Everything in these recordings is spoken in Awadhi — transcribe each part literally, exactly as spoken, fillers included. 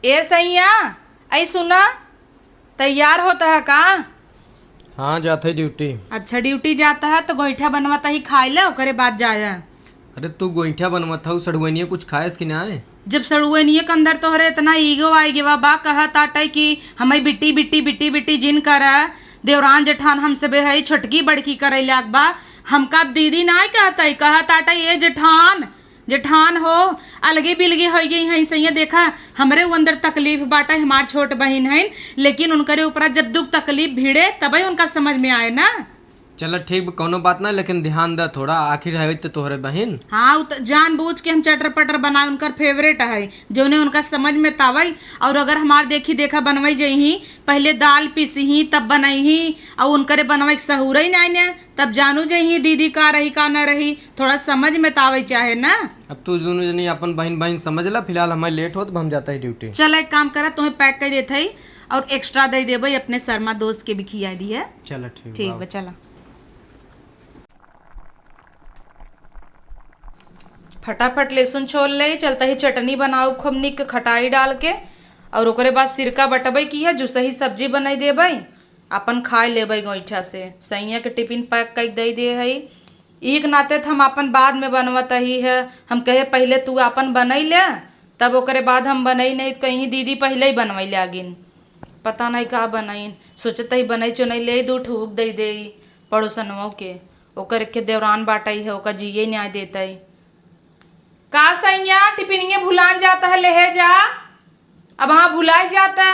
ए सैया, ऐ सुना, तैयार होत ह का? हाँ, जात है ड्यूटी। अच्छा, ड्यूटी जात ह तो गोइठा बनवत ही खाए ले, ओकरे बाद जाया। अरे, तू गोइठा बनवत हऊ, सड़ुआइनिया कुछ खाएस कि नाय? जब सड़ुआइनिया के अंदर तोहरे इतना ईगो आइ गवा बा, कहत आटे कि हमें बिट्टी, बिट्टी, बिट्टी, बिट्टी जिन कर, देवरान जेठान हमसे बेहई, छोटकी बड़की करे लाग बा, हमका अब दीदी नाय कहत है, कहत आटे, "ए जेठान, जेठान हो, अलगे बिलगे होइ गई हैं सैया, देखा, हमरे उ अंदर तकलीफ बाटे, हमार छोट बहिन हइन, लेकिन उनकरे ऊपरा जब दुख तकलीफ भिड़े, तबे उनका समझ में आए ना।" चल ठीक बा, कौनो बात ना, लेकिन ध्यान द थोड़ा, आखिर है तो तोहरे बहिन। हाँ, उ त जानबूझ के हम चटर पटर बनाए, उनकर फेवरेट है, जौने उनका समझ में तावई। और अगर हमार देखी देखा बनवई जइही, पहले दाल पीसही, तब बनइही, और उनकरे बनवई के सहूरई नाई ने, तब जानू जइही दीदी का रही का न रही, थोड़ा समझ में तावई चाहे ना। अब तू दुनू जनी अपन बहिन बहिन समझ ला, फिलहाल हमें लेट होत, अब हम जाता ही ड्यूटी। चल एक काम करा, तुम्हें पैक कर देत हई और एक्स्ट्रा दे देबे, अपने शर्मा दोस्त के भी खिया दिए। चल ठीक ठीक बा। बा, चला। फटाफट लहसुन छोल ले, चलता ही चटनी बनाऊ खूब निक खटाई डाल के, और ओकरे बाद सिरका बटबे की है, जुसही सब्जी बनाई देबे, अपन खाए लेबे गोइठा से। सैया के टिफिन पैक कर दे दे है, एक नाते त हम अपन बाद में बनवत ही है, हम कहे पहले तू अपन बनई ले, तब ओकरे बाद हम बनई, नहीं तो कहीं दीदी पहले ही बनवई लागिन। पता नहीं का बनई, सोचत ही बनई चुनई ले दू ठूक दे दे पड़ोसनों के, ओकर के देवरान बाटई है, ओकर जिए न्याय देतई। का सैया, टिफिनिया भुलान जात है, लेहे जा। अब हाँ भुलाई जाता,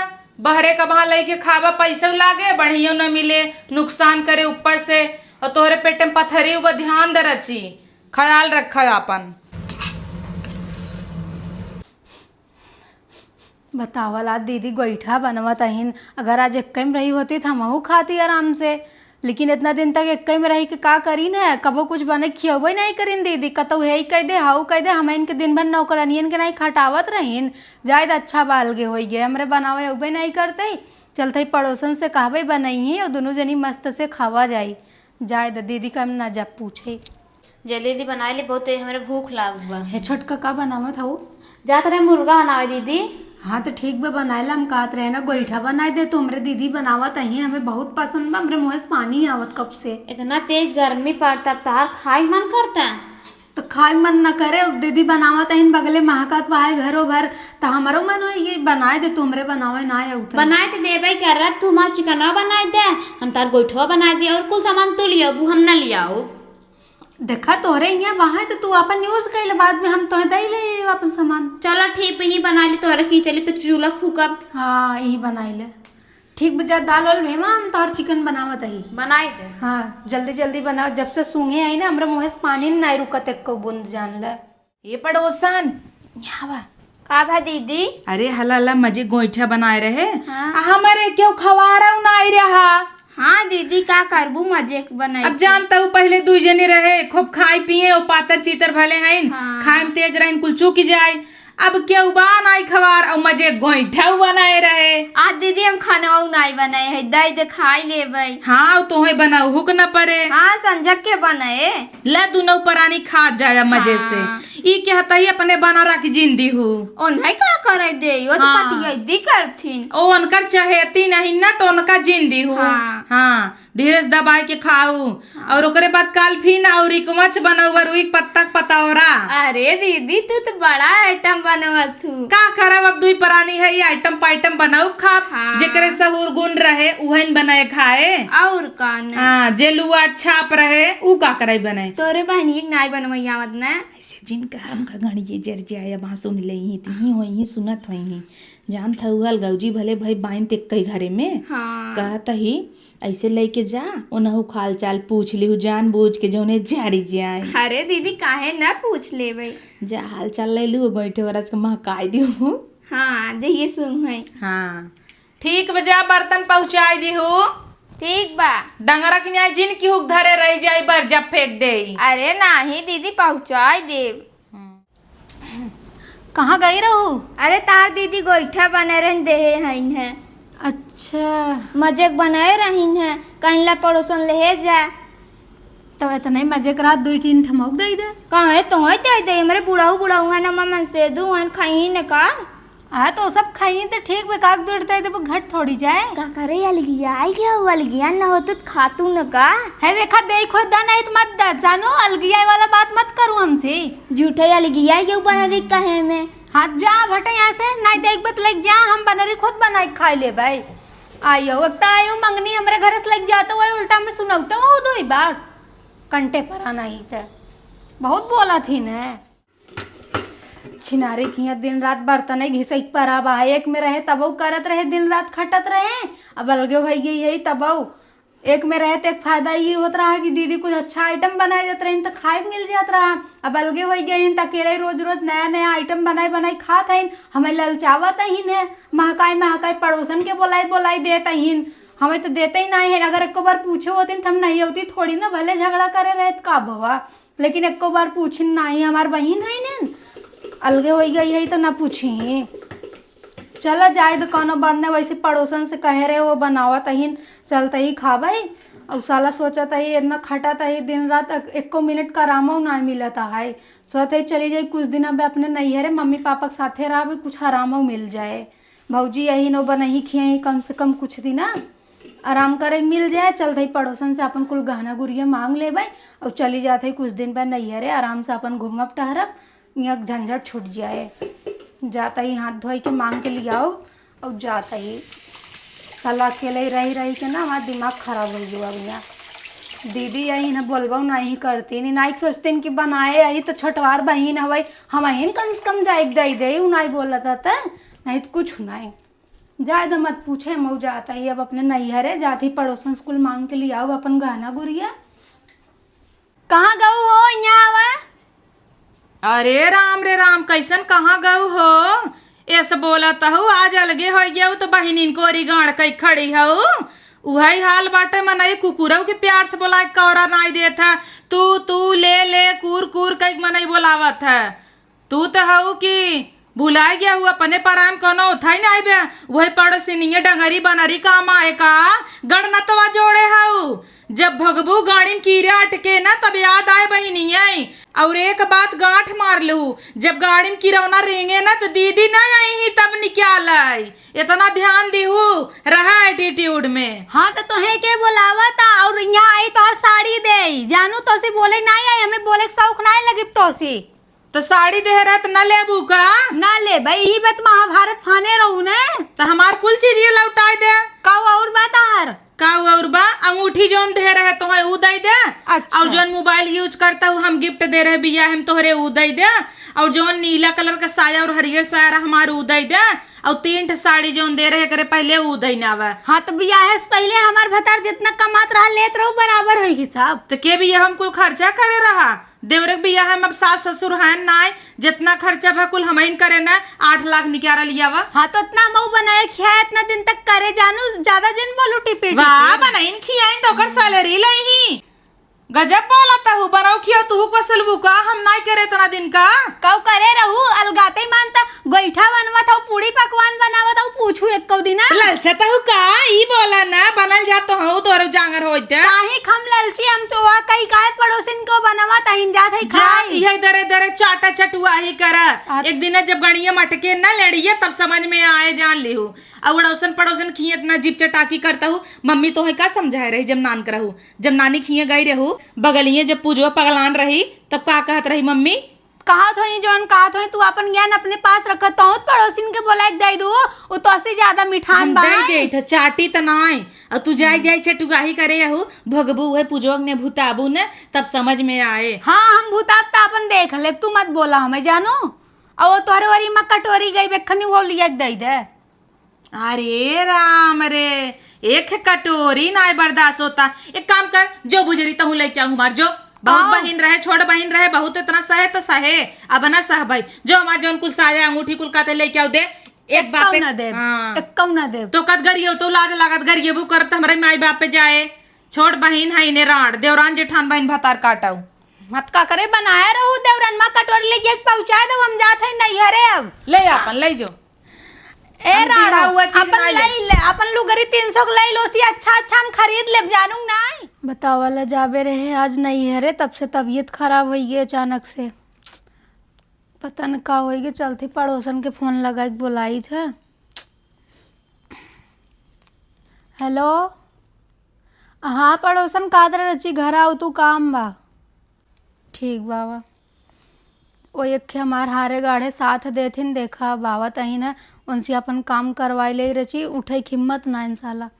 बहरे का वहाँ लइके खावा, पैसा लागे, बढ़िया न मिले, नुकसान करे ऊपर से, और तोहरे पेट में पथरी उबा, ध्यान दे रची, ख्याल रखा आपन। बतावल, आज दीदी गोइठा बनवत अहिन, अगर आज एक्के में रही होती त हमहू खाती आराम से, लेकिन इतना दिन तक एक्के में रही के का करी न, कबो कुछ बने खियबे नहीं करिन दीदी, कतौ हेई कह दे, हाउ कह दे, हम इनके दिन भर नौकरानियन के नहीं खटावत रहिन, जायद अच्छा बालगे होई गए, हमरे बनावे अउबे नहीं करते, चलते ही पड़ोसन से कहबे बनइही और दुनू जनी मस्त से खावा जाई। जाए द दीदी का हम ना जब पूछे। जल्दी जल्दी बनाए ले, बहुत तेज हमरे भूख लाग बा। हे छोटका, का बनावत हऊ? जात रहे मुर्गा बनावे दीदी। हाँ तो ठीक बा, बनाए ला। हम कहत रहे ना गोइठा बनाए दे, तो हमरे दीदी बनावत अही, हमें बहुत पसंद बा, हमरे मुँह से पानी आवत कब से। इतना तेज गर्मी पड़ता, अब तहार खाए मन करता? तो खाए मन न करे, अब दीदी बनावत अहिन, बगले महकत बा है घरो भर, तो हमरो मन होई ये बनाए दे, तू हमरे बनावे ना आऊ तो। बनाए तो देबे करब, तू हमार चिकनवा बनाए दे, हम तार गोइठवा बनाए दे, और कुल सामान तू लियाबू, हम ना लियाऊ। देखा, तोहरे हियाँ वहाँ है, तो तू अपन यूज़ कर ले, बाद में हम तोहे दे ले अपन सामान। चला ठीक, यही बना ली, तोहरे खींच ली, तो चूल्हा फूकब। हाँ, यही बनाई ले। ठीक बा, जा दाल वाल भेवा, हम तोहर चिकन बनावत ही। बनाई दे। हाँ, जल्दी जल्दी बनाओ, जब से सूंघे आई ना, हमरा मुँह से पानी नहीं रुकत एको बूंद, जान ले। ए पड़ोसन, यहाँ बा। का भा दीदी? अरे हला हला मजे गोइठा बनाए रहे। हाँ। आ हमारे क्यों खवारा उनाई रहा? हाँ दीदी, का करबू, मजे बनाई अब के। जानता हूँ, पहले दुई जने रहे, खूब खाए पिए और पातर चीतर भले हैं, हाँ। खाए में तेज रहन, कुल चूक जाए। अब क्यों बा नाई खवार और मजे गोइठा बनाए रहे। आज दीदी हम खाना नाई बनाए है, दे दे खाई लेबै। हाँ, तोहे बनाऊ हुक न परे। हाँ, संझक के बनाए। ला दुनौ परानी खात जाया मजे से। हाँ। ई के हतही अपने बना रख जिंदी हूँ। ओन्हे का करे दे, वो तो हाँ। पटिया दी करथिन। ओ उनकर चहेती नहीं ना, तो उनका जिंदी हूँ। हाँ। हाँ, धीरे से दबाई के खाऊ। हाँ। और ओकरे बाद काल फिन और इकमच बनौबा, रुई के पत्ता के पतौरा। अरे दीदी, तू तो बड़ा आइटम बनवत हू। का करब, अब दुई परानी है, ये आइटम पाइटम बनऊ खाब। हाँ। जेकरे सहूर गुण रहे, उहन बनाए खाए। और का न? हाँ, जे लुआ छाप रहे, ऊ का करे बने। तोरे बहनी के नाई बनवई आवत न। ऐसे जिन कहा, हमका गणिये जर जाए, अब हाँ सुन ले ही, तिही होई ही, सुनत होई ही। जानत हऊ, अलगौजी भले भाई बाइन ते कई घरे में। हाँ। कहत ही, ऐसे लेके जा, ओनहु खाल चाल पूछ लिहू, जान बूझ के जौने जारी जाए। अरे दीदी, काहे ना पूछ लेबै? जा हाल चाल ले लू, गोइठे वरस के महकाई दिहू। हाँ, जहिए सुन है। हाँ, ठीक बा, जा बर्तन पहुँचाई दिहू। ठीक बा। डंगरा के न्याय जिन की हुक धरे रह जाई, बर जब फेंक देई। अरे नाही दीदी, पहुँचाई देब। कहाँ गई रहू? अरे, तार दीदी गोइठा बने रहन देहे हईन है। अच्छा। मजे के बनाए रहीन है, कहीं ला पड़ोसन लेहे जा। तब इतने मजे के रात दुई तीन ठमक दे दे। कहे तो है दे दे, हमरे बुढ़ऊ बुढ़ऊ है ना, मन से दू हन खाई न का। हाँ, तो सब खाई तो ठीक बे, काक दूर तय तो घट थोड़ी जाए। का करे अलगिया? आई गया हो अलगिया, न होत तो खातू न का? है देखा, देख हो दा, नहीं तो मत दा, जानो, अलगिया वाला बात मत करू हमसे। झूठे अलगिया, ये बनरी कहे में। हाँ, जा भटे यहाँ से, नहीं देख बत लग जा, हम बनरी खुद बनाई खाई ले भाई। आयो, एक तो आयो मंगनी हमरे घर से लग जाता, वही उल्टा में सुनाऊ तो वो दो ही बात। कंटे पर आना ही थे, बहुत बोला थी ने। छिनारी किया दिन रात बर्तन घिसई परा बा, एक में रहे तबऊ करत रहे, दिन रात खटत रहे, अब अलगे होइ गई है तबऊ। एक में रहे तो एक फायदा ई होत रहा कि दीदी कुछ अच्छा आइटम बनाई देत रही तो खाए मिल जात रहा। अब अलगे होइ गई तो अकेले ही रोज रोज नया नया आइटम बनाई बनाई खात हईन। हमें ललचावत अहिन है, महकाई महकाई पड़ोसन के बोलाई बोलाई देत अहिन। हमें तो देते ही नहीं है, अगर एको बार पूछे होते तो हम नहीं होती थोड़ी ना, भले झगड़ा करे रहे तो का भवा। लेकिन एको बार पूछिन नाही, हमार बहिन है ने, अलगे होइ गई है तो ना पूछी। चला जाए तो कौनो बात नहीं, वैसे पड़ोसन से कहे रहे वो बनावत अहिन, चलते ही खाबे। और साला सोचत है इतना खटत है दिन रात, एक- एको मिनट का आरामो ना मिलत है। सोचत है चली जाए कुछ दिन अब अपने नैहरे, मम्मी पापा के साथे रहबे, कुछ आरामो मिल जाए। भौजी यही नो बनही खियाई कम से कम कुछ दिन आराम करे मिल जाए। चलत ही पड़ोसन से अपन कुल गहना गुरिया मांग लेबे और चली जात ही कुछ दिन बाद नैहरे, आराम से अपन घूमब टहरब, यहाँ झंझट छूट जाए। जात ही हाथ धोई के मांग के लियाओ और जात ही। साला अकेले ही रही रही के ना हमार दिमाग खराब हो गया अब यहाँ। दीदी यही ना बोलबो नहीं करती, नहीं नाइक सोचते कि बनाए यही तो छोटवार बहिन हवे, हम अहिन कम से कम जाए दे दे, उ नहीं बोलत है तो, नहीं तो कुछ नहीं। जाए दो, मत पूछे, मऊ जात ही अब अपने नैहरे, जात ही पड़ोसन से कुल मांग के लियाओ अपन गहना गुरिया। कहाँ गऊ हो, यहाँ आवा। अरे राम रे राम, कैसन कहाँ गऊ हो? ऐसे बोलत हऊ, आज अलगे हो गया तो बहिनिन कोरी गाड़ कई खड़ी हऊ। उहई हाल बाटे, मनई कुकुरऊ के प्यार से बोला के कौरा नाई देत है। तू, तू, ले, ले, कूर, कूर कई मनई बोलावत है। तू त हऊ कि भुलाइ गया हऊ, अपने परान कौनो उठाई नाई बे। वही पड़ोसिनिये डंगरी बनरी काम आए का, गणनतवा जोड़े हऊ। जब भगबू गाड़ी में कीड़ा अटके ना, तब याद आए बहिनिये। और एक बात गांठ मार लू, जब गाड़ी में किरौना रेंगे ना, तो दीदी ना आई ही तब निकाल आई। इतना ध्यान दिहू, रहा एटीट्यूड में। हाँ, तो तोहे के बोलावा था और यहाँ आई तोहर साड़ी दे। जानू तो से बोले ना आई, हमें बोले के शौक ना लगी तो से। तो साड़ी देहे रहे तो न लेबू का? ना लेबे, यही बात महाभारत फाने रहू ने। तो हमार कुल चीज ये लौटाए दे। काऊ और बा तहार? काऊ और बा? अंगूठी जौन देहे रहे तोहे ऊ दे दे। अच्छा। और जौन मोबाइल यूज करता हूँ हम गिफ्ट दे रहे बियाह में तोहरे ऊ दे दे। और जौन नीला कलर का साया और हरियर साया रहा हमार ऊ दे दे। और तीन ठे साड़ी जौन दे रहे करे पहले ऊ दे ना आवा। हाँ तो बियाह से पहले हमार भतार जितना कमात रहा लेत रहू बराबर होई हिसाब। तो के बियाह हम कुल खर्चा करे रहा? देवरे के बियाह में अब सास ससुर हैं नाय, जितना खर्चा भा कुल हमइन करे ना, आठ लाख निकारा लिया वा। हाँ, तो इतना मऊ बनाए खिया, इतना दिन तक करे जानू, ज्यादा जिन बोलू टिपे वाह, टिपे। बनाइन खियाइन तो ओकर सैलरी लइही। गजब बोला तहु, बनाऊ खियाऊ तुहू को सलबू का, हम नाय करे इतना दिन का। कऊ करे रहू, अलगाते मानता, गोइठा बनवत हऊ, पूड़ी पकवान बनावत हऊ, पूछू एक्को दिना। ललचत हऊ का? ई बोला ना, बनल जात तो हऊ, तोहरे जांगर होइत। काहे हम ललची, हम तो वा कई काय पड़ोसिन को बनवत हईन, जात हई जा, खाई। इहे दरे दरे चाटा चटुआही करा। अच्छा। एक दिन जब गणिया मटके ना लड़िए, तब समझ में आए, जान लिहू। और अड़ोसन पड़ोसन खिए इतना जीप चटाकी करता हूँ, मम्मी तोहे का समझाए रही जब नान करहू, जब नानी खिए गई रहू, बगलिए जब पूजवा पगलान रही, तब का कहत रही मम्मी? कहत होई, जौन कहत होई, तू आपन ज्ञान अपने पास रखत हूँ, पड़ोसिन के बोला के दे दू, उ तोसे ज्यादा मिठान हम बा। दे देत ह, चाटी त नाय। और तू जाए, हम्म। जाए चटुआही करे हऊ, भगबू है पूजवा ने भुताबू ने, तब समझ में आए। हाँ, हम भुताब त अपन देख लेब, तू मत बोला हमें, जानू। और वो तोहरे ओरी में कटोरी गई, बेखनी वो लिया के दे दे। अरे राम रे, एक कटोरी नाय बर्दाश्त होता। एक काम कर, जो बुजरी तहूँ लेके आऊ हमार, जो। बहुत का? बहिन रहे, छोट बहिन रहे, बहुत इतना सहे तो सहे, अब ना सह भाई। जो हमार जौन कुल साया अंगूठी कुल काते लेके आऊ दे। एक बाप एक्कौ एक ना देब, हाँ। एक्कौ ना देब। तो कद गरियो तो लाज लागत, गरियेबू करत हमरे माई बाप पे जाए। छोट बहिन है इन्हें राड़, देवरान जेठान बहिन भतार काटाऊ। मत का करे, बनाए रहू देवरन, माँ कटोरी ले जाके पहुँचा दो, हम जात है नैहरे अब। ले आपन, ले जो। ए हम राड़ो, पीढ़ा हुआ चीज अपन ना ले। ले ले, अपन लुगरी तीन सौ के ले लो, सी अच्छा अच्छा हम खरीद लेब, जानू नाई। बतावला जाबे रहे, आज नैहरे, तब से तबीयत खराब होई गई अचानक से। पता न का होई के चलती, पड़ोसन के फोन लगाई के बोलाई थे। हेलो, हाँ पड़ोसन, का तरह रची, घर आओ तू, काम बा। ठीक बाबा। ओ एक हमार हारे गाढ़े साथ देथिन, देखा बाबा तही न उनसे अपन काम करवाई ले रची, उठे के हिम्मत ना इनसाला,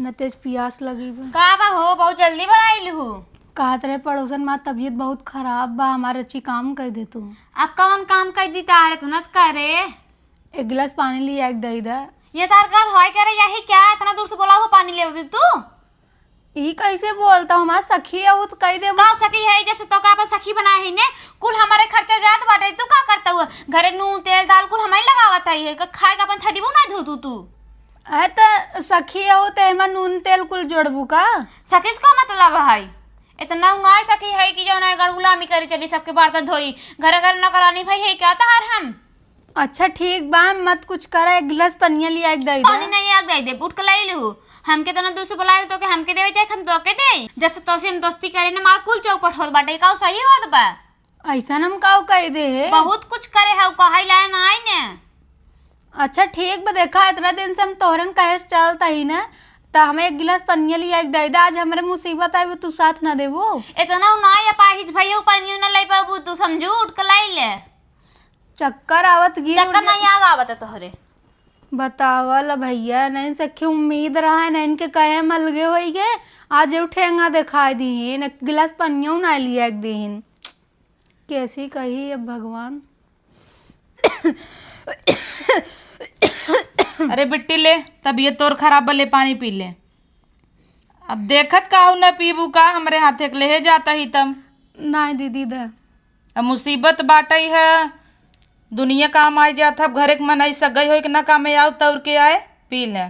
न तेज पियास लगी बा। का बा हो, बहुत जल्दी बुलाइल हूँ। कहत रहे पड़ोसन माँ, तबीयत बहुत खराब बा, हमार रची काम कर दे तू। अब कौन काम कर दी तारे, तू न करे। एक गिलास पानी ले आके दे दे। ये तार गलत होय करे, यही क्या इतना दूर से बोला हुआ पानी लेवे तू? ई कैसे बोलता हूँ? हमार सखी है, वो तो कह देबो। का सखी है? जब से तो का अपन सखी बनाए है ने, कुल हमारे खर्चा जात बाटे, तू का करता हुआ? घरे नून, तेल, दाल कुल हमारे लगावत है, है का खाए का अपन थैली ना धो तू, तू? अरे तो सखी है, वो तो एमा नून तेल कुल जोड़बू का? सखी से का मतलब है? इतना उनाई सखी है कि जो ना गड़गुलामी करी चली, सबके बर्तन धोई, घरे घरे नौकरानी भाई है क्या तहार हम? अच्छा ठीक बा, मत कुछ करा, एक गिलास पनिया लिया के दे दे। पानी नहीं आग दे दे, उठ के लाई लू। हमके तो ना दूसरे बुलाए तो के हमके देवे जाए, हम तो के दे। जब से तोसे हम दोस्ती करे ना, मार कुल चौपट होत बाटे, काऊ सही होत बा? ऐसा हम काऊ कह दे है? बहुत कुछ करे है, कहै लाए ना आई ने। अच्छा ठीक बा, देखा इतना दिन से हम तोहरन कहे से चलत ही ना, त हमें एक गिलास पनिया लिया के दे दे। आज हमरे मुसीबत आई, तू साथ ना देबू? इतना ना या पाहिज भैया, पनिया ना ले पाबू, तू समझू, उठ के लाई ले। चक्कर आवत गिर चक्कर उड़ जा- नहीं आग आवत है तोहरे। बतावल भैया, नहीं सखी उम्मीद रहा है, नहीं इनके कहे हम अलगे होई गए, आज एउ ठेंगा दिखाई दीहिन, एक गिलास पनियो ना लिया एक दीहिन। कैसी कही अब भगवान। अरे बिट्टी ले, तबीयत तोर खराब बा, ले पानी पी ले। अब देखत काहू न पीबू का, हमरे हाथे के लेहे जात ही तब। नाय दीदी दे। अब मुसीबत बाटई है, दुनिया काम आइ जात है, अब घरे के मनई सगई होई के ना कामे आउ तौर के आए, पी ले।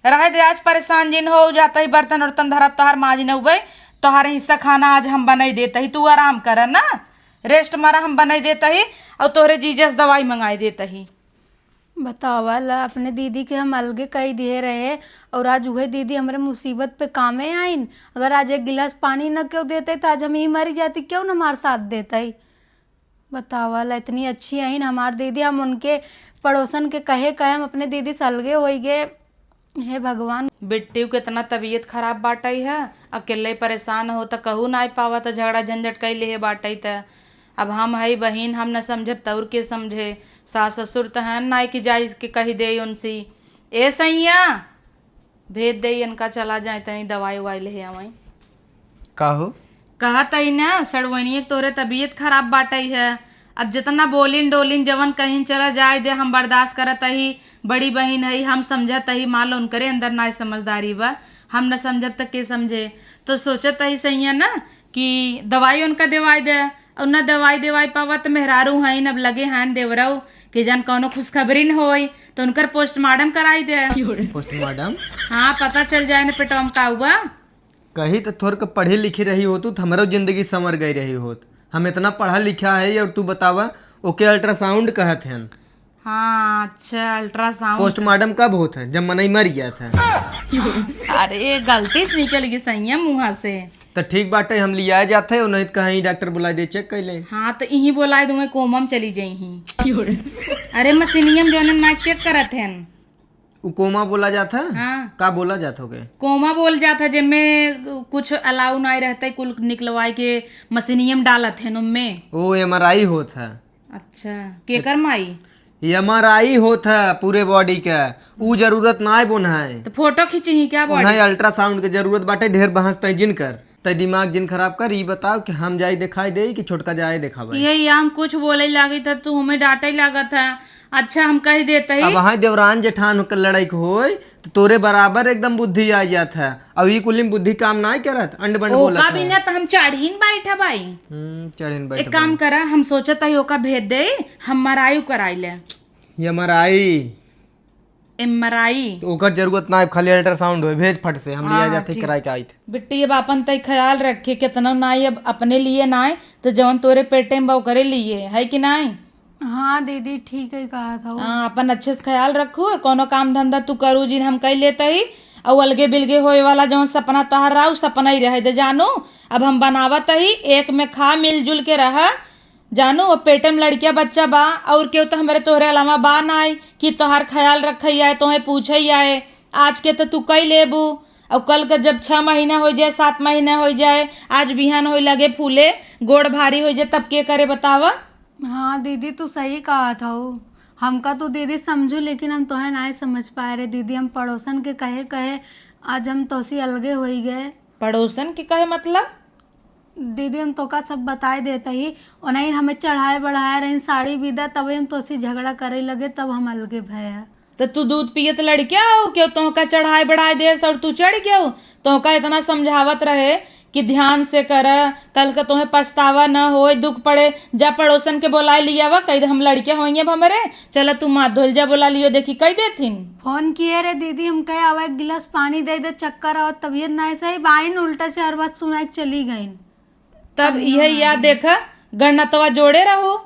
रहे दे, आज परेशान जिन हो जात ही, बर्तन उर्तन धरब तोहार माज न उबे, तोहार हिस्सा खाना आज हम बनाई देत ही, तू आराम कर ना, रेस्ट मारा हम बनाई देत ही, और तोहरे जीजा से दवाई मंगाई देत ही। बतावा ला, अपने दीदी के हम अलगे कही दिए रहे, और आज उहे दीदी हमरे मुसीबत पे कामे आइन। अगर आज एक गिलास पानी न केहू देते, तो आज हम ही मरी जाती, केहू न हमार साथ देते। बतावा ला, इतनी अच्छी आइन हमार दीदी, हम उनके पड़ोसन के कहे कहे हम अपने दीदी से अलगे होई गए। हे भगवान। बिट्टू के इतना तबीयत खराब बाटई है, अकेले परेशान हो त कहू ना पावत, झगड़ा झंझट कई लेहे बाटई त। अब हम हई बहिन, हम न समझब त और के समझे? सास ससुर त हन नाई कि जाइज के कही दे उनसी, "ए सैया, भेज दे इनका, चला जाए तनी दवाई उवाई लेहे आवई।" का हो? कहत हई ना, सड़वनिया के तोहरे तबीयत खराब बाटई है। अब जितना बोलिन डोलिन, जवन कहिन, चला जाए दे, हम बर्दाश्त करत हई, बड़ी बहिन हई, हम समझत हई, मान लो उनकरे अंदर ना समझदारी बा, हम न समझब त के समझे? तो सोचत हई सैया ना कि दवाई उनका देवाई दे, और ना दवाई देवाई पावत मेहरारू हईन, अब लगे हन देवरऊ कि जान कौनो खुशखबरी न होई, तो उनकर पोस्टमार्टम कराई दे। पोस्टमार्टम? हाँ, पता चल जाए न पेटवा में का हुआ। कही त थोर के पढ़ी लिखी रही होतू, त हमरो जिंदगी संवर गई रही होत। हम इतना पढ़ा लिखा है, और तू बतावा, ओके अल्ट्रासाउंड कहत हन। हाँ, अच्छा, अल्ट्रासाउंड। पोस्टमार्टम कब होत है? जब मनई मर गया था। अरे, गलती से निकल गई सैया मुँहा से। त ठीक बाटे, हम लिया जात है, और नहीं त कहीं डॉक्टर बुला दे, चेक कर ले। हाँ, त इही बोलाए दो, मैं कोमा में चली जाई ही। अरे, मशीनिया में जौन ना चेक करत हन। उ कोमा बोला जात है? हाँ। का बोला जात होगे? कोमा बोल जात है, जेमे कुछ अलाउ नाई रहता है, कुल निकलवाए के मशीनिया में डालत है, उनमें। ओ, एमआरआई होत है। अच्छा, केकर माई? एमआरआई होत है पूरे बॉडी के, उ जरूरत नाई बोन है। तो फोटो खींची ही क्या बॉडी? उन्हें अल्ट्रासाउंड के जरूरत बाटे, ढेर बहस तय जिन कर। तै दिमाग जिन खराब कर, ई बताओ कि हम जाई देखाई देई कि छोटका जाए देखावे? ये, ये हम कुछ बोले लागी त तू हमें डांटे लागत है। अच्छा, हम कह देते ही। अब हाँ देवरान जेठान होकर लड़ाई को होई, तो तोरे बराबर एकदम बुद्धि आ जात है। अब ई कुलिम बुद्धि काम नाई करत, अंड बंड बोलत ओका है। बिना तो हम चढ़ीन बैठा भाई। हम्म, चढ़ीन बैठा एक काम भाई। करा, हम सोचत ही ओका भेज दे, हम मराई कराई ले। ये मराई। एमआरआई। तो ओकर जरूरत ना है, खाली अल्ट्रासाउंड होए, भेज फट से, हम लिया हाँ, जाते ठीक। कराए के आइत। बिट्टी, अब अपन तय ख्याल रखे, केतनो नाई, अब अपने लिए नाई, तो जवन तोरे पेटे में बा, ओकरे लिए, है कि नाई? हाँ दीदी, ठीक है कहा था वो। हाँ, अपन अच्छे से ख्याल रखू, और कोनो काम धंधा तू करू जिन हम कई लेते ही, और अलगे बिलगे होए वाला जवन सपना तोहर रहा, उ सपना ही रहे दे जानू। अब हम बनावत ही, एक में खा, मिलजुल के रहा, जानू, अब पेटे में लड़किया बच्चा बा, और केहू तो हमरे तोहरे अलावा बा नाई कि तोहार ख्याल रखई आए, तोहे पूछई आए। आज के तो तू कई लेबू, और कल के जब छह महीना हो जाए, सात महीना हो जाए, आज बिहान होई लगे फूले, गोड़ भारी हो जाए, तब के करे बतावा? हाँ दीदी, तू सही कहत हऊ। हमका तू दीदी समझू, लेकिन हम तोहे नाई समझ पाए रे दीदी। हम पड़ोसन के कहे कहे आज हम तोसी अलगे होई गए। पड़ोसन के कहे मतलब? दीदी, हम तोका सब बताए देत ही। ओनही हमें चढ़ाए बढ़ाए रहिन साड़ी बिदा, तब हम तोसी झगड़ा करे लगे, तब हम अलगे भय है। तो तू दूध पियत लड़किया हो, केहू तोहका चढ़ाए बढ़ाए देस और तू चढ़ गयो? तोहका इतना समझावत रहे कि ध्यान से कर, कल का तोहे पछतावा न होए, दुख पड़े, जा पड़ोसन के बोलाए लियावा, कह दे हम लड़किया होइए अब हमरे, चला तू माथ धोल जा, बोला लियो, देखी कह देथिन। फोन किए रे दीदी, हम कहे आवा एक गिलास पानी दे दे, चक्कर और तबीयत नाई सही बाइन, उल्टा से हर बात सुनाई के चली गईन। तब हम इहे ना याद आए। देखा, गणतवा जोड़े रहू।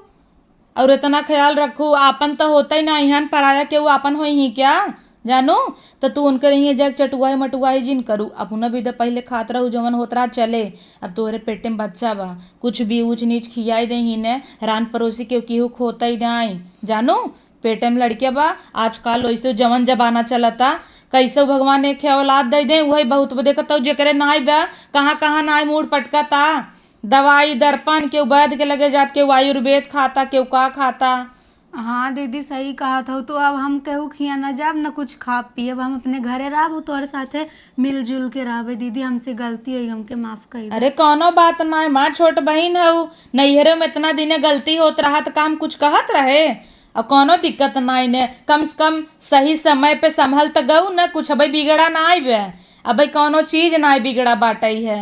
और इतना ख्याल रखू, आपन तो होता ही ना, इहान पराया केहू आपन होई ही क्या? जानू, तो तू उनके रहिए जाके चटुआई मटुआई जिन करू। अपना भी तो पहले खात रहू, जवन होत रहा चले। अब तोहरे पेटे में बच्चा बा, कुछ भी ऊंच नीच खियाई दे ही ने, रान पड़ोसी केहू केहू खोता ही नाई। जानू, पेटे में लड़किया बा, आजकल वैसे जवन जमाना चलता, कैसे भगवान एक औलाद दे दे, वही बहुत बा। देखत हऊ, जेकरे नाई बा, कहाँ कहाँ नाई मूड़ पटकता। दवाई दर्पण, केहू वैद्य के लगे जात, केहू आयुर्वेद खाता, केहू का खाता। हाँ दीदी, सही कहत हऊ। तो अब हम केहू खिया न जाब, न कुछ खाब पियब, हम अपने घरे रहब, तोहरे साथे मिलजुल के रहबे दीदी। हमसे गलती होई, हमके माफ कर दे। अरे कौनो बात ना है माँ, छोट बहिन हऊ, नैहरे में इतना दिने गलती होत रहा त काम कुछ कहत रहे? और कौनो दिक्कत ना इने, कम से कम सही समय पे संभल त गऊ न, कुछ अबे बिगड़ा ना आइबे, अबे कौनो चीज ना बिगड़ा बाटई है।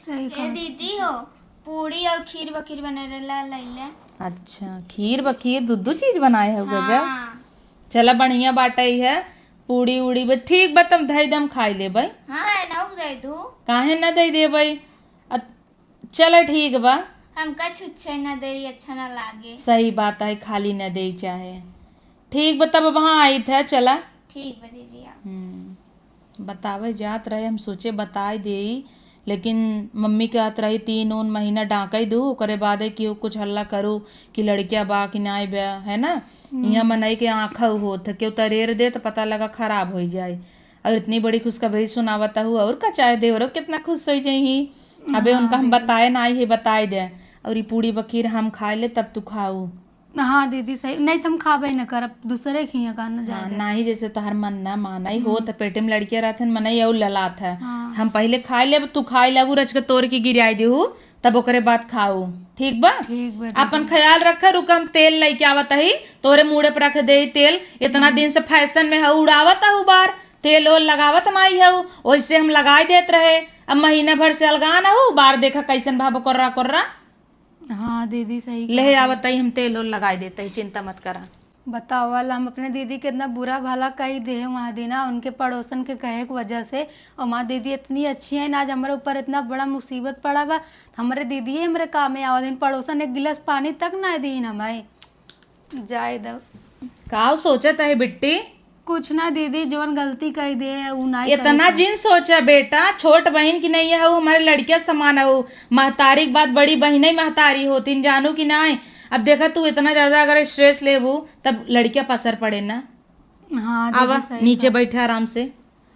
सही ए कहा। दीदी हो, पूड़ी और खीर बखीर बने रहला, लैले। अच्छा, खीर बखीर दू दू चीज बनाए हो गजब। हाँ। चला बढ़िया बाटई है, पूड़ी उड़ी बा, ठीक बा, तब धई दम खाई लेबै। हाँ, एनहू के दे दू। काहे ना दे देबै? अ, चला ठीक बा। हमका छुच्छे ना देई, अच्छा ना लागे। सही बात है, खाली ना देई चाहे। ठीक बा, तब अब हाँ आई थे, चला। ठीक बा दीदी, आओ। हम्म। बतावे जात रहे, हम सोचे बताई देई, लेकिन मम्मी कहत रही तीन ऊन महीना डाँकई दू, ओकरे बादे केहू कुछ हल्ला करू कि लड़किया बा कि नाई बा, है ना? हम्म। इहाँ मनई के आँखा होत है, केहू तरेर दे त पता लगा खराब होई जाई। और इतनी बड़ी खुशखबरी सुनावत हू, और का चाहे देवरो कितना खुश होई जइहीं। अबे हाँ उनका हम दीदी। बताए नाई है, बताई दे। और ई पूड़ी बखीर हम खाए ले, तब तू खाऊ। हाँ दीदी, सही। नहीं तो हम खाबे न करब, दूसरे खिया का न हाँ, जाए दे। नाही जैसे तोहर मन ना मानई हो, हम्म। त पेटे में लड़किया रहत हन, मनई और ललात है। हाँ। हम पहले खाए लेब, तू खाए लेबू, रच के तोड़ के गिराई देहू, तब ओकरे बाद खाऊ, ठीक बा? ठीक बा दीदी। अपन ख्याल रख, रुक हम तेल लेके आवत ही, तोरे मूड़े पर रख देई तेल। इतना हम्म। दिन से फैशन में हऊ, उड़ावत हऊ बार, तेल ओल लगावत नाई हऊ, ओइसे हम लगाई देत रहे। अब महीना भर से अलगान हऊ, बार देखा कैसन भाव कोर्रा कोर्रा। हाँ दीदी, सही ले कहा। आवत ही, हम तेल ओल लगाई देत ही, चिंता मत करा। बताओ वाला, हम अपने दीदी के इतना बुरा भला कही दे वहाँ दिना, उनके पड़ोसन के कहे के वजह से। और वहाँ दीदी इतनी अच्छी है ना, आज हमारे ऊपर इतना बड़ा मुसीबत पड़ा बा, तो हमारे दीदी ही हमारे काम में आवा दिन। पड़ोसन एक गिलास पानी तक ना दीन हमें। जाए दो। का सोचत है बिट्टी? कुछ ना दीदी, जवन गलती कही दे, उ ना इतना जिन सोचा बेटा, छोट बहिन की नहीं है, हमारे लड़किया समान है, महतारी के बाद बड़ी बहिन ही महतारी होतीन, जानू कि नाई? अब देखा, तू इतना ज्यादा अगर स्ट्रेस लेबू, तब लड़किया पर असर पड़े ना। हाँ दीदी, आवा, सही नीचे बात। बैठे आराम से,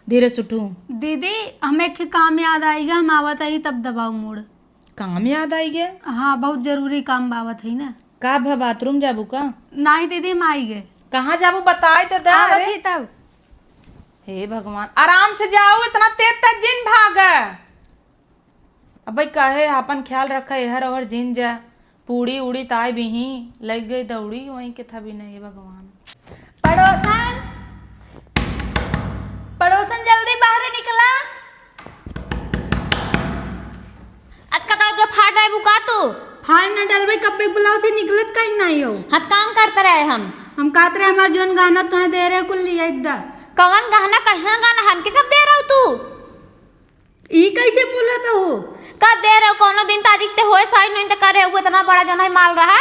धीरे से उठू। दीदी, हमें एक काम याद आइगा, हम आवत आई तब दबाऊ मूड़। काम याद आइगे? हाँ, बहुत जरूरी काम बावत है ना। का भ, बाथरूम जाबू का? नाई दीदी, हम आइगे। कहाँ जाबू, बताए तो दा। आवत अरे। ही तब। हे भगवान, आराम से जाओ, इतना तेज तेज जिन भाग। अबे कहे आपन ख्याल रखे, एहर ओहर जिन जा, पूड़ी उड़ी ताई बिही लग गई दौड़ी वहीं के था भी नहीं भगवान। पड़ोसन, पड़ोसन जल्दी बाहर निकला। अतका तो जो फाड़ रहे बुका तू। फाड़ ना डलबे, कब्बे बुलाओ से निकलत कहीं नहीं हो। हत काम करते रहे हम। हम कहत रहे हमार जोन गहना तुहे दे रहे कुल लिया इद्दा। कवन गहना, कैसन गहना, हमके कब दे रहो तू? ई कैसे बोलत हो? कब दे रहो? कोनो दिन तारीख ते होए साइन नहीं ते करे, वो इतना बड़ा जोन है माल रहा।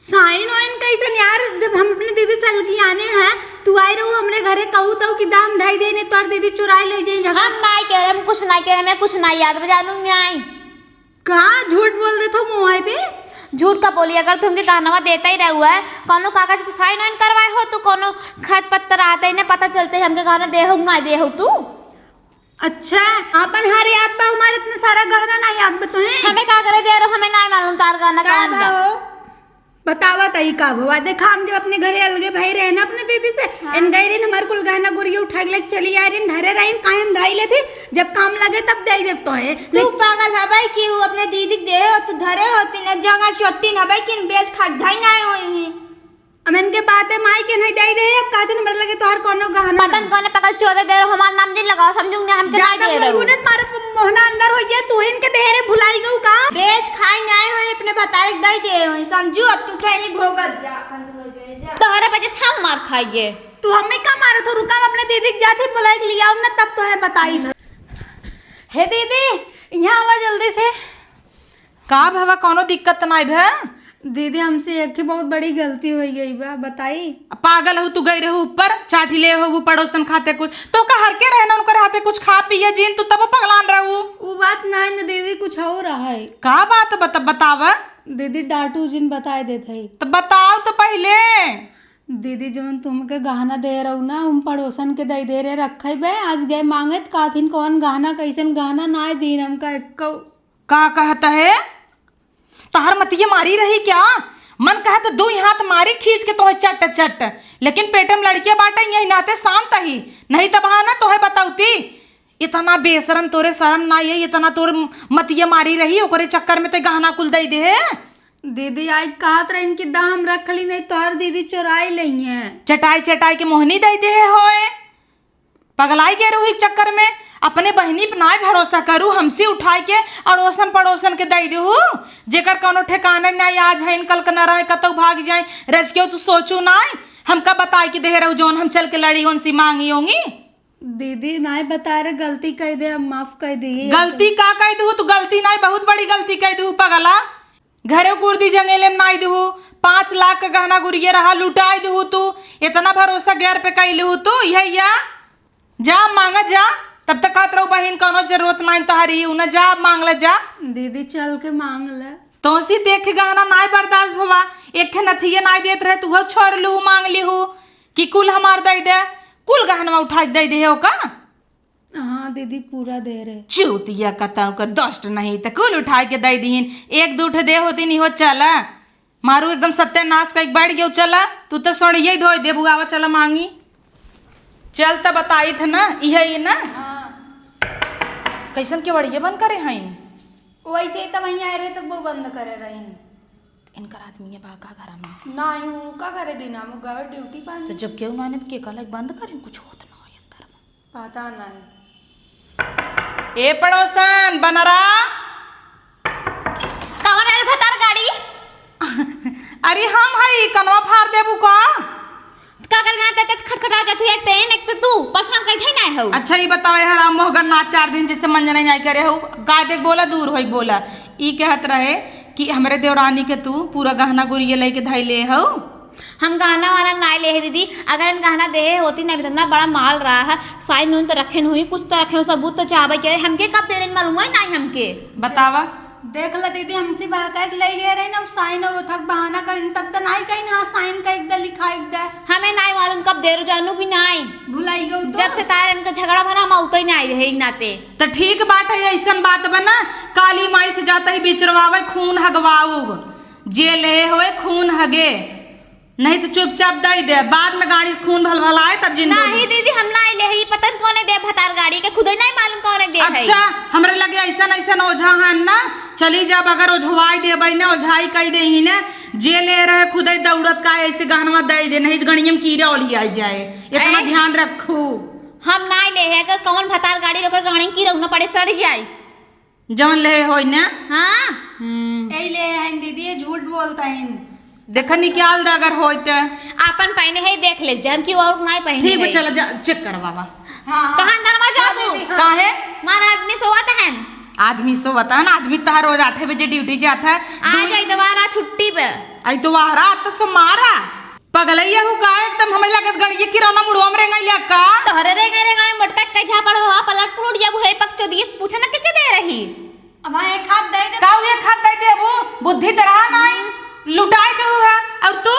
साइन वाइन कैसन यार, जब हम अपने दीदी से अलगियाने हैं, तू आए रहो हमरे घरे, कहू तऊ कि दाम ढाई देने, तोर दीदी चुराए ले जाए झगड़ा। हम नाई कह रहे, हम कुछ नाई कह रहे, हमें कुछ नाई याद बा, जानू न्याय। का झूठ बोल देत हो मोबाइल पे? झूठ का बोली, अगर तू हमके गहनवा देता ही रहुआ है, कौनो कागज पे साइन वाइन करवाए हो तू, कौनो खत पत्र आता ही ना, पता चलते ही हमके गहना दे हो ना दे हो तू। अच्छा, आपन हर याद बा, हमारे इतना सारा गहना ना याद बा तुहें? हमें का करे दे रहो, हमें ना मालूम तार गहना का कौन बा। बतावा तई का भवा, देखा हम जब अपने घरे अलगे भई रहे ना अपने दीदी से, हाँ। इन गई रही हमार कुल गहना गुरिया उठा के लेके चली आ रही, धरे रही, कायम धाई लेते, जब काम लगे तब दे देब तोहे। तू पागल है भाई कि वो अपने दीदी के दे हो, तू धरे होती ना, जंगल चोटी ना भाई कि बेच खा धाई ना होई ही। अब इनके बात है, माई के नहीं दे दे, अब कहते हमरा लगे तोहर कोनो गहना पता नहीं। कौन पागल चोदे दे रहो, हमार नाम जिन लगाओ, समझू ना, हमके जा नहीं दे तब रहो। गुनगुनत मारे मोहना अंदर हो गया, तू इनके देहरे भुलाई गऊ का? बेच खाई नहीं होई, अपने भतारे के दे दे होई, समझू, अब तू कहीं भोगत जा, अपन तू हो जाए, जा। तोहरे वजह से हम मार खाइए। तू हमें का मारत हो? रुका, हम अपने दीदी के जात ही बुलाई के लियाऊ ना, तब तोहे बताई। हे दीदी, यहाँ आवा जल्दी से। का भवा, कौनो दिक्कत नाई भे? दीदी, हमसे एक ही बहुत बड़ी गलती हो गई बा, बताई। पागल हो तू, गई रहू ऊपर चाटी ले हो वो पड़ोसन खाते कुछ, तो का हर के रहना उनकर हाथे कुछ खा पिए जीन, तू तब पगलान रहू। उ बात नाई न दीदी, कुछ और है। का बात बता, बतावा। दीदी, डांटू जिन बताए देत है। तो बताओ तो पहले। दीदी, जौन तुमके गहना दे रहू ना, हम पड़ोसन के दे दे रहे रखे बे। आज गए मांगे त कहथिन कौन गहना, कैसन गहना, ना दीन हमका एक्को। का कहत है? तहर मतिये मारी रही क्या? मन कहत दुई हाथ मारी खींच के तोहे चट चट, लेकिन पेटे में लड़के बाटे यही नाते शांत ही, नहीं तब हाँ ना तोहे बतौती। इतना बेशरम, तोरे शरम ना ये, इतना तोर मतिये मारी रही, ओकरे चक्कर में ते गहना कुल दे दे। दीदी, आज कहत रहिन कि दाम रख ली, नहीं तोहर दीदी चोराई लइहें। चटाई चटाई के मोहनी दे दे होए, पगलाई के रहू एक चक्कर में। अपने बहिनी पे नाय भरोसा करू, हमसे उठाई के अड़ोसन पड़ोसन के दे देहू, जेकर कौनो ठिकाना नाय, आज है कल के न रहे, कतौ भाग जाए। रजकेऊ तू सोचू नाय, हमका बताई के दे रहू जौन हम चल के लड़ी उनसे मांगी होंगी। दीदी, नाय बता रहे, गलती कह दे, अब माफ कर दी। गलती का कह दू? तू गलती नाय, बहुत बड़ी गलती कह दू पगला। घरे कुर्दी जंगेले में नाई दू, पाँच लाख का गहना गुरिये रहा, लुटाई दू तू। इतना भरोसा गैर पे कैले हू तू, यह या जा मांगा जा। तब तक कहत रहू बहिन कौनो जरूरत नाई तोहरी, उ ना जा मांग ले जा। दीदी, चल के मांग ले। तोसी देख के गहना नाय बर्दाश्त भवा, एक ठे नथिये नाय देत रहे, तू छोड़ लू, मांग लिहू कि कुल हमार दे दे, कुल गहनवा उठा के दे दे हो का? हाँ दीदी, पूरा दे रहे। चूतिया कतौ का, दस ठे नहीं त कुल उठाई के दे दीहिन। एक दू ठे दे होती नहीं हो, चला। मारू एकदम सत्यानाश कइके बैठ गयो, चला। तू तो सोड़िये धोई देबू, आवा चला मांगी। चल त बताई थ ना, इहे ई ना? हाँ। कैसन केवड़िया बंद करे हईन? वैसे ही त वहीं आए रहे तब वो बंद करे रहीन। इनकर आदमी है बा का घर में? ना, यूं का करे दिन में गए ड्यूटी पानी। तो जब केहू ना आने त के कहला बंद करें, कुछ होत ना हो अंदर में। पता नहीं। ए पड़ोसन, बनरा। कौन है रे भतार गाड़ी? अरे हम हई, कनवा फाड़ देबू का? का करे ना, ते तेज खटखटा जात हुई, एक ते, एक ते तू, परेशान कइथे ना हो। अच्छा, ई बताओ, ए हराम मोहगर नाच चार दिन जैसे मंजन नहीं करे हो, का देख बोला, दूर होई बोला। ई कहत रहे कि हमरे देवरानी के तू पूरा गहना गुरिया लेके धइले हो। हम गहना वाना नाय लेहे दीदी, अगर इन गहना देहे होती ना अभी तक ना, बड़ा माल रहा है, साइन उन तो रखे हुई, कुछ तो रखे हो, सबूत तो चाहबे के, हमके कब दे रहे मालूम है ना हमके। बतावा। देख ल दीदी, हमसे बहका के ले ले रहे ना, साइन वो थक बहाना करिन, तब तो नाय कहीं ना साइन कर दे, लिखा एक दे। हमें नाय मालूम कब दे रहे, जानू भी नाय। भुलाई गऊ तो। जब से तार इनका झगड़ा भरा, हम उतई नाय रहे एक नाते। त ठीक बात है, ऐसन बात बना, काली माई से जाता ही बिचरवावे, खून हगवाऊ, जे लेहे होए खून हगे, नहीं तो चुपचाप दई दे, बाद में गाड़ी से खून भलभलाए तब जिन नहीं बोली। दीदी, हम ना ले ही, पता नहीं कौने दे भतार गाड़ी के, खुदे नहीं मालूम कौने दे है। अच्छा, हमरे लगे ऐसन ऐसन ओझा हन ना, चली जाब अगर ओझवाई देबै ना, ओझाई कई दे ही ना, जे ले रहे खुदे दौड़त का ऐसे गहनवा दई दे, नहीं तो गणियम कीड़ा ओलियाई जाए, इतना ऐ- ध्यान रखू। हम ना ले है, अगर कौन भतार गाड़ी रोके गहनी की रहू ना पड़े सड़ जाए। जवन लेहे होई ने? हाँ। हम्म। यही ले हैं दीदी, ये झूठ बोलता है। देखा निकाल दे अगर होई ते। आपन पहने है, देख ले, जम की और नाय पहने ठीक बा, है। चला जा, चेक करवावा। हाँ, हाँ। कहाँ अंदर में जाबू? हाँ, दीदी, हाँ। काहे? मार आदमी सोवत है। आदमी सोवत है ना, आदमी तहार रोज आठे बजे ड्यूटी जात है। आज दू- इतवार आ, छुट्टी बे। इतवार आ, तो सोमार आ। पगलैया हूँ का एकदम, हमें लगत गणिये किरौना मुड़वा में रेंगैया का? तोहरे रेंगे रेंगे मोटका के झापड़ हो, हाँ, पलट पलट जाबू, हे पक चोदिये से पूछे न के के दे रही। अब वहाँ एक हाथ दे दे। का एक हाथ दे देबू? बुद्धि त रहा नाई। लुटाई देबू है। और तू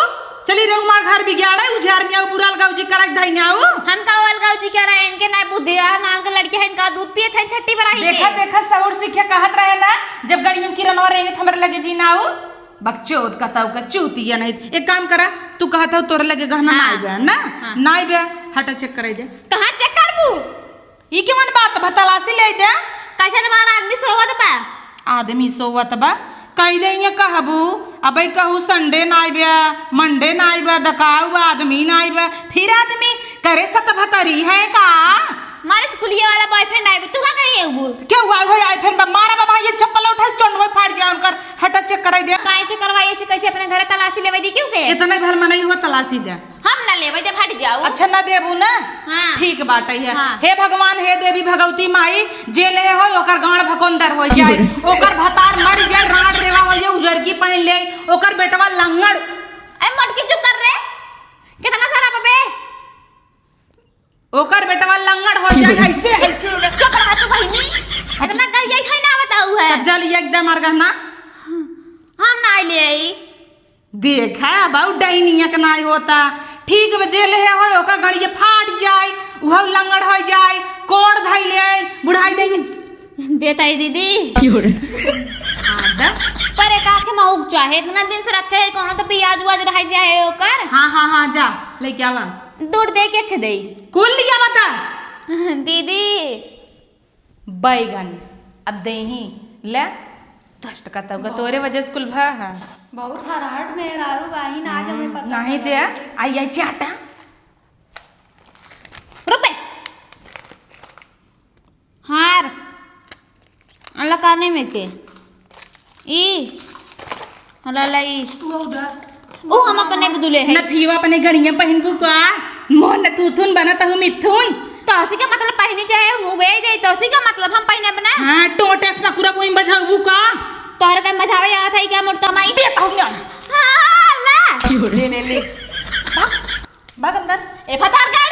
चली रहू मार घर बिगाड़े, उजार में आऊ, बुरा अलगाऊ जी करक धई में आऊ। हम का अलगाऊ जी करा, इनके ना बुद्धि रहा, ना के लड़के हैं, इनका दूध पिए थे छट्टी पर आई देखा, के। देखा, सहूर सीखे कहत रहे ना, जब गड़ियम की रनवा रहेंगे तो हमारे लगे जी ना आऊ। बकचोद कतऊ का चूतिया नहीं। एक काम करा, तू कहत हो तोरे लगे गहना हाँ। ना आइबे, ना? हाँ। ना आइबे, हटा check कराई दे। कहाँ check करबू? ई केवन बात बा? तलाशी ले दे। कैसन मार आदमी सोवत बा? आदमी सोवत बा? कई दे ये कहबू, अबे कहू Sunday ना आइबे, Monday ना आइबे, दकाऊ बा, आदमी ना आइबे, फिर आदमी करे सतभतरी है का? मारे चुकुलिया वाला boyfriend आइबे, तू का कही है वो? क्या हुआ हो iPhone बा? मारा बाबा ये चप्पल उठाई, चंड होई फाड़ जाए उनकर, हटा check कराई दे। काहे check करवाई ऐसे कैसे अपने घरे तलाशी लेवे दी क्यों के? इतना घर में नहीं हुआ तलाशी दे। हम ना लेवे दे, हट जाओ। अच्छा, ना देबू ना? हाँ। ठीक बाटे है। हाँ। हे भगवान, हे देवी भगवती माई, जे ले होई, ओकर गांड भकोंदर होई जाए, ओकर भतार मर जाए, रांड रेवा होई जाए, उजरकी पहन ले, ओकर बेटवा लंगड़। ए, मोटकी, चुप कर रे। कितना सारा बबे? ओकर बेटवा लंगड़ होई जाए, ऐसे, ऐसे। चुप रहा तू बहिनी। अच्छा। इतना कर यही खाई ना बताऊ है। तब जा लिया एकदम मार गहना। हम ना ले आई। देखा, बहुत डैनिया के नाई होता। ठीक बा, जे लेहे होई, ओकर गड़िया फाट जाए, उहउ लंगड़ होई जाए, कोड़ धई ले, बुढ़ाई देंगे। देता ही दीदी। हाँ, दा। पर एक आँख में हुक चाहे, इतना दिन से रखे है, कोनो तो पियाज उआज रह जाए ओकर। हाँ, हाँ, हाँ, जा, लेके आवा। दूर दे के खे दे। कुल लिया बता। दीदी। बैगन, अब देही, ले, दस टका तक तोरे वजह से कुल भा है। बहुत हराहट में रारू बाहिन, आज हमें हम्म, पता नहीं चला। दे, आई, आई, चाटा। रुपए। हार। अल्लाह काने में के। ई। अल्लाह, अल्लाह, ई। तू उधर। ओ, हम अपने बदले है। नथिया अपने घड़िया पहनबू का? मोह नथुथुन बनत हूँ मिथुन। तोसी का मतलब पहनी चाहे मुँह बेच दे, तोसी का मतलब हम पहने बना? हाँ, टोटे से नकुरा बोइन बजाबू का? तोहरे टाइम बजावे आवत है क्या मोटका माई? दे पाऊँ ना। हाँ, ला। ले, ले, ले। भाग, भाग अंदर। ए, फतार का?